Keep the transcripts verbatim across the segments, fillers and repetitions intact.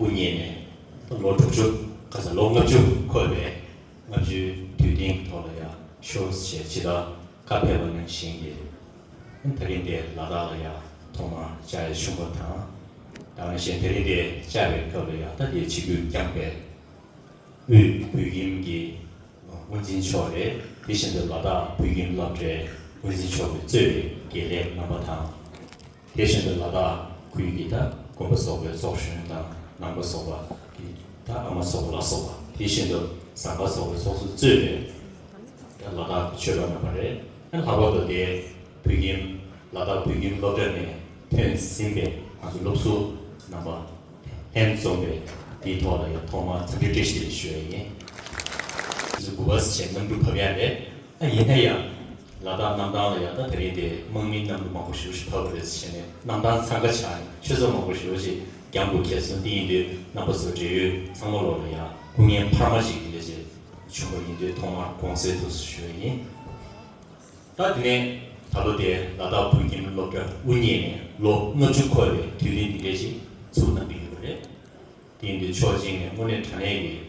དབུ་བརྙེས་ནས་ལོ་དྲུག་ཅུ་ག་ས་ལོ་ལྔ་བཅུ་འཁོར་བའི་ལྔ་བཅུའི་དུས་སྟོན་གྱི་ཐོག་ལ་ཡང་ཤོག་ཅེས་ཇི་ལྟར་བཀའ་ཕེབས་པ་ནང་བཞིན་གྱི་ད་རིང་འདིར་ལ་དྭགས་ལ་ཡང་ཐོག་མར་བཅར་ཡ་བྱུང་བ་དང་། ད་ག་ནང་བཞིན་ད་རིང་འདིར་བཅར་བའི་སྐབས་ལ་ཡང་ད་འདིར་ཆིབས་བསྒྱུར་བསྐྱངས་པའི་དབུས་བོད་ཁྱིམ་གྱི་དབུ་འཛིན་མཆོག་རེད། དེ་བཞིན་དུ་ལ་དྭགས་བོད་ཁྱིམ་སློབ་གྲྭའི་དབུ་འཛིན་མཆོག་གིས་གཙོས་པའི་དགེ་ལས་རྣམ་པ་དང་། དེ་བཞིན་དུ་ལ་དྭགས་ཁུལ་གྱི་ད་དགོན་པ་སོགས་པའི་ཚོགས་གཞོན་དང་ནང་པ་སོགས་པ་གི་ད་ཨ་མ་སོགས་པ་ལ་སོགས་པ། དེ་བཞིན་དུ་ཟམ་པ་སོགས་པའི་ཚོགས་གཙོ་གཙོས་པའི་ད་ལ་དྭགས་ཀྱི་ཆོས་གྲོགས་རྣམ་པ་རེད། ལྷག་པར་དུ་དེ་བོད་ཁྱིམ་ལ་དྭགས་བོད་ཁྱིམ་སློབ་གྲྭ་ནས་ཐོན་ཟིན་པའི་ང་ཚོ་སློབ་ཟུར་རྣམ་པ་ལྷན་འཛོམས་པའི་འདིའི་ཐོག་ལ་ཡང་ཐོག་མར་འཚམས་འདྲི་བཀྲ་ཤིས་བདེ་ལེགས་ཞུ་ཡ་ཡིན། ང་ཚོ་དགུ་པ་བྱས་གནམ་གྲུ་བབས་ཡ་རེད། ཨ་ཡིན་ན་ཡང་ལ་དྭགས་གནམ་ཐང་ལ་ཡང་ད་ད་རིང་དེ་དམག་མི་གནམ་གྲུ་མང་པོ་ཞེ་པོ་ཞིག་བབས་པ་རེད་ཟེར་ནས་གནམ་ཐང་འཚང་ཁ་ཆགས་ནས་ཆུ་ཚོད་མང་པོ་ཞེ་པོ་ཞིག་རྒྱང་དུ་ཁྱེར་སོང་། དེ་ཡིན་དུས་རྣམ་པ་ཚོ་འབྲེལ་ཡོད་ཚང་མ་ལོག་ལ་ཡང་སྐུ་ངལ་འཕར་མ་ཞིག་དེ་འདྲ་ཞིག་བྱུང་བ་ཡིན་དུས་ཐོག་མར་དགོངས་སེལ་དུ་ཞུ་ཡ་ཡིན། ད་དེ་ནས་ད་ལོ་དེ་ལ་དྭགས་བོད་ཁྱིམ་སློབ་གྲྭ་དབུ་བརྙེས་ནས་ལོ་ལྔ་བཅུ་འཁོར་བའི་དུས་སྟོན་འདི་འདྲ་ཞིག་ཚུགས་གནང་གི་ཡོད་པ་རེད། དེ་ཡིན་དུས་ཕྱོགས་གཅིག་ནས་དངོས་གནས་དྲང་གནས་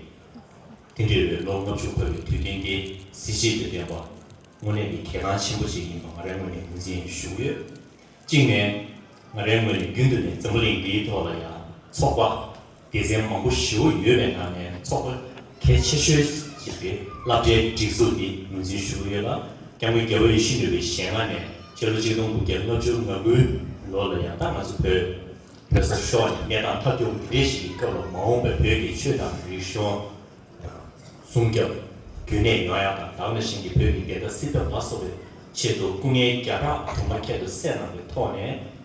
ཀྱི་དེ་འདྲ་བའི་ལོ་ལྔ་བཅུ་འཁོར་བའི་དུས་སྟོན་འདི་གཟི་བརྗིད་དང་ལྡན་པ་དངོས་གནས་ཀྱི་གལ་འགངས་ཆེན་པོ་ཞིག་ཡིན་པ་ང་རའི་ངོས་ནས་ངོས་འཛིན་ཞུ་གི་ཡོད། གཅིག་ནས་ང་རའི་ངོས་ནས་རྒྱུན་དུ་ནས་འཛམ་བུ་གླིང་འདིའི་ཐོག་ལ་ཡང་ཚོགས་པ་སྡེ་ཚན་མང་པོ་ཞེ་པོ་ཡོད་པའི་ནང་ནས་ཚོགས་པ་གལ་ཆེ་ཤོས་ཅིག་དེ་སློབ་གྲྭའི་སྒྲིག་འཛུགས་འདི་ངོས་འཛིན་ཞུ་གི་ཡོད་ལ། སྐྱབས་མགོན་རྒྱལ་བ་ཡིད་བཞིན་ནོར་བུའི་ཞལ་སྔ་ནས་ཕྱི་ལོ་ཆིག་སྟོང་དགུ་བརྒྱ་ལྔ་བཅུ་ང་དགུའི་ལོ་ལ་ཡང་ད་ང་ཚོ་བོད་བོད་ས་ཤོར་ནས་གནས་སྟངས་ཐབས་སྐྱོ་པོ་འདི་འདྲ་ཞིག་གི་སྐབས་ལ་མ་འོངས་པའི་བོད་ཀྱི་ཆོས་དང་རིག་གཞུང་སྲུང་སྐྱོབ་རྒྱུན་གནས་ཡོང་ཡག་དང་། ད་ག་ནང་བཞིན་གྱི་བོད་ཀྱི་བདེན་མཐའ་སྲིད་དོན་ལ་སོགས་པའི་ཆེད་དུ་སྐུ་ངལ་བརྒྱ་ཕྲག་དུ་མ་ཁྱད་དུ་བསད་གནང་བའི་ཐོག་ནས་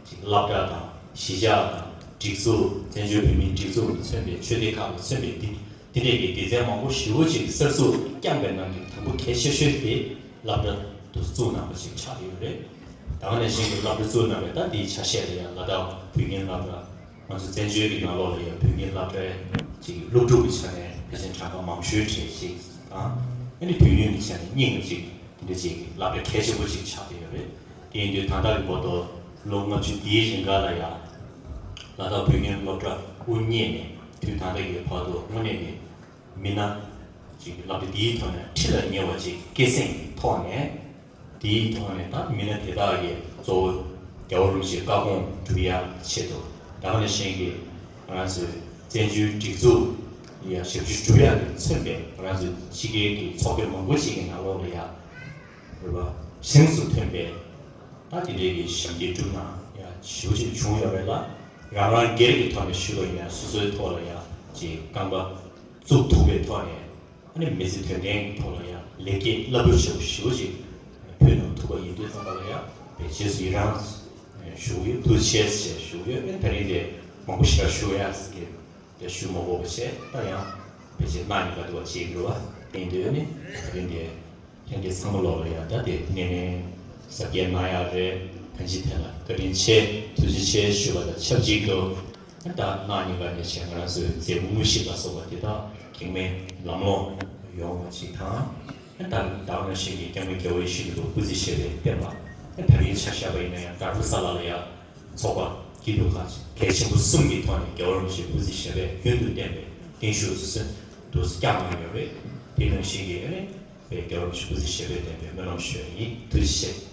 ཅིག་སློབ་གྲྭ་དང་གཞིས་ཆགས་དང་སྒྲིག་འཛུགས་བཙན་བྱོལ་བོད་མིའི་སྒྲིག་འཛུགས་ལ་མཚོན་པའི་ཆོས་སྡེ་ཁག་ལ་མཚོན་པའི་འདི་འདི་འདྲའི་གི་སྡེ་ཚན་མང་པོ་ཞེ་པོ་ཅིག་གསར་འཛུགས་བསྐྱངས་པའི་ནང་གི་དང་པོ་གལ་ཆེ་ཤོས་དེ་སློབ་གྲྭ་དུ་བཙུགས་གནང་བ་ཞིག་ཆགས་ཡོད་རེད། ད་ག་ནང་བཞིན་གྱི་སློབ་གྲྭ་བཙུགས་གནང་བའི་ད་འདིའི་ཆ་ཤས་ལ་ཡང་ལ་དྭགས་བོད་ཁྱིམ་སློབ་གྲྭ། ང་ཚོ་བཙན་བྱོལ་གྱི་ནང་ལོགས་ལ་ཡང་བོད་ཁྱིམ་སློབ་གྲྭའི་ཅིག་སློབ་ཕྲུག་གི་ཆ་ནས་ཕལ་ཆེར་གྲངས་ཀ་མང་ཤོས་གྲས་ཤིག་དང་། ཨ་ནི་དུས་ཡུན་གྱི་ཆ་ནས་རྙིང་བ་ཅིག་འདི་འདྲ་ཅིག་གི་སློབ་གྲྭ་གལ་ཆེན་པོ་ཅིག་ཆགས་བསྡད་ཡོད་རེད། དེ་ཡིན་དུས་ད་ལྟ་གི་བར་དུ་ལོ་ལྔ་བཅུ་འདིའི་རིང་ག་ལ་ཡང་ལ་དྭགས་བོད་ཁྱིམ་སློབ་གྲྭ་དབུ་བརྙེས་ནས་དུས་ད་ལྟ་གི་བར་དུ་དངོས་གནས་ཀྱི་མི་སྣ་ཅིག་སློབ་གྲྭ་འདིའི་ཐོག་ནས་ཁྲི་ལ་ཉེ་བ་ཅིག་སྐྱེད་སྲིང་གི་ཐོག་ནས། དེའི་ཐོག་ནས་ད་མི་སྣ་དེ་དག་གིས་གཙོ་བོ་རྒྱལ་བ་རིན་པོ་ཆེའི་བཀའ་དགོངས་སྒྲུབ་ཡག་ཆེད་དུ། ད་ག་ནང་བཞིན་གྱི་ང་རང་ཚོའི་བཙན་བྱོལ་སྒྲིག་འཛུགས་ཡ་ཞབས་ཞུ་སྒྲུབ་ཡག་གི་མཚོན་པའི་ང་རང་ཚོའི་ཕྱི་རྒྱལ་གྱི་ཚོགས་སྡེ་མང་པོ་ཞིག་གི་ནང་ལོགས་ལ་ཡ་རེད་པ། གཟེངས་སུ་ཐོན་པའི་ད་དེ་འདྲའི་གི་ཞབས་འདེགས་སྒྲུབ་གནང་ཡ་ཞེ་པོ་ཅིག་བྱུང་ཡོད་རེད་ལ། རང་རང་སྒེར་གྱི་ཐོག་ནས་ཞུས་པ་ཡིན་ན་སོ་སོའི་ཐོག་ལ་ཡ་ཅིག་རྐང་པ་བཙུགས་ཐུབ་པའི་ཐོག་ནས། ཨ་ནི་མི་ཚེ་དོན་ལྡན་གྱི་ཐོག་ལ་ཡང་ལེགས་སྐྱེས་རླབས་པོ་ཆེ་བ་ཞེ་པོ་ཅིག་ཕུལ་གནང་ཐུབ་པ་ཡིན་དུས་ཙམ་པ་ལ་ཡང་བའི་རྗེས་སུ་ཡི་རང་ཞུ་གི་ཡོད། ཐུགས་རྗེ་ཆེ་ཞེས་ཞུ་གི་ཡོད། ཨ་ནི་ད་རིང་དེ་མང་པོ་ཞེ་དྲག་ཞུ་ཡག་གི་དེ་ཞུ་མ་དགོས་པ་བྱས། ད་ཡང་བའི་རྗེས་གནངས་ཉིན་ག་དུ་བ་བྱེད་ཀྱི་རེད་བ། ཡིན་དུས་ཨ་ནི་ད་རིང་དེ་ལྷན་རྒྱས་ཚང་མ་ལོག་ལ་ཡང་ད་དེ་གནས་མལ་གཟབ་རྒྱས་གནང་ཡག་རེད། གང་ཅིའི་ཐད་ལ་བཀའ་དྲིན་ཆེ་ཐུགས་རྗེ་ཆེ་ཞུ་བ་དང་ཆབས་ཅིག་ཏུ། ད་གནངས་ཉིན་ག་ནས་བྱས་ང་རང་ཚོའི་མཛད་སྒོ་དངོས་གཞི་ལ་སོགས་པ་དེ་དག་གེགས་མེད་ལམ་ལྷོང་ཡོང་བ་ཅིག་དང་། ད་ད་ག་ནང་བཞིན་གྱི་སྐྱབས་མགོན་རྒྱལ་བ་ཡིད་བཞིན་ནོར་བུ་སྐུ་ཚེ་ཞབས་པད་བརྟན་པ། ད་རིང་ཆ་བཞག་པ་ཡིན་ན་ཡང་དྭགས་པོ་ས་ལ་ལ་ཡང་ཚོགས་པ་སྐྱིད་སྡུག་ཁག་གལ་ཆེན་པོ་གསུམ་གྱི་ཐོག་ནས་རྒྱལ་བ་རིན་པོ་ཆེའི་སྐུ་ཚེ་ཞབས་པད་རྒྱུན་དུ་བརྟན་པའི་རྟེན་བཞུགས་སུ་འདུག་སྐྱབས་གནང་ཡོད་རེད། དེ་ནང་བཞིན་གྱི་ཨ་ནི་བའི་རྒྱལ་བ་རིན་པོ་ཆེའི་སྐུ་ཚེ་ཞབས་པད་བརྟན་པའི་སྨོན་ལམ་ཞུ་ཡ་ཡིན། ཐུགས་རྗེ་ཆེ།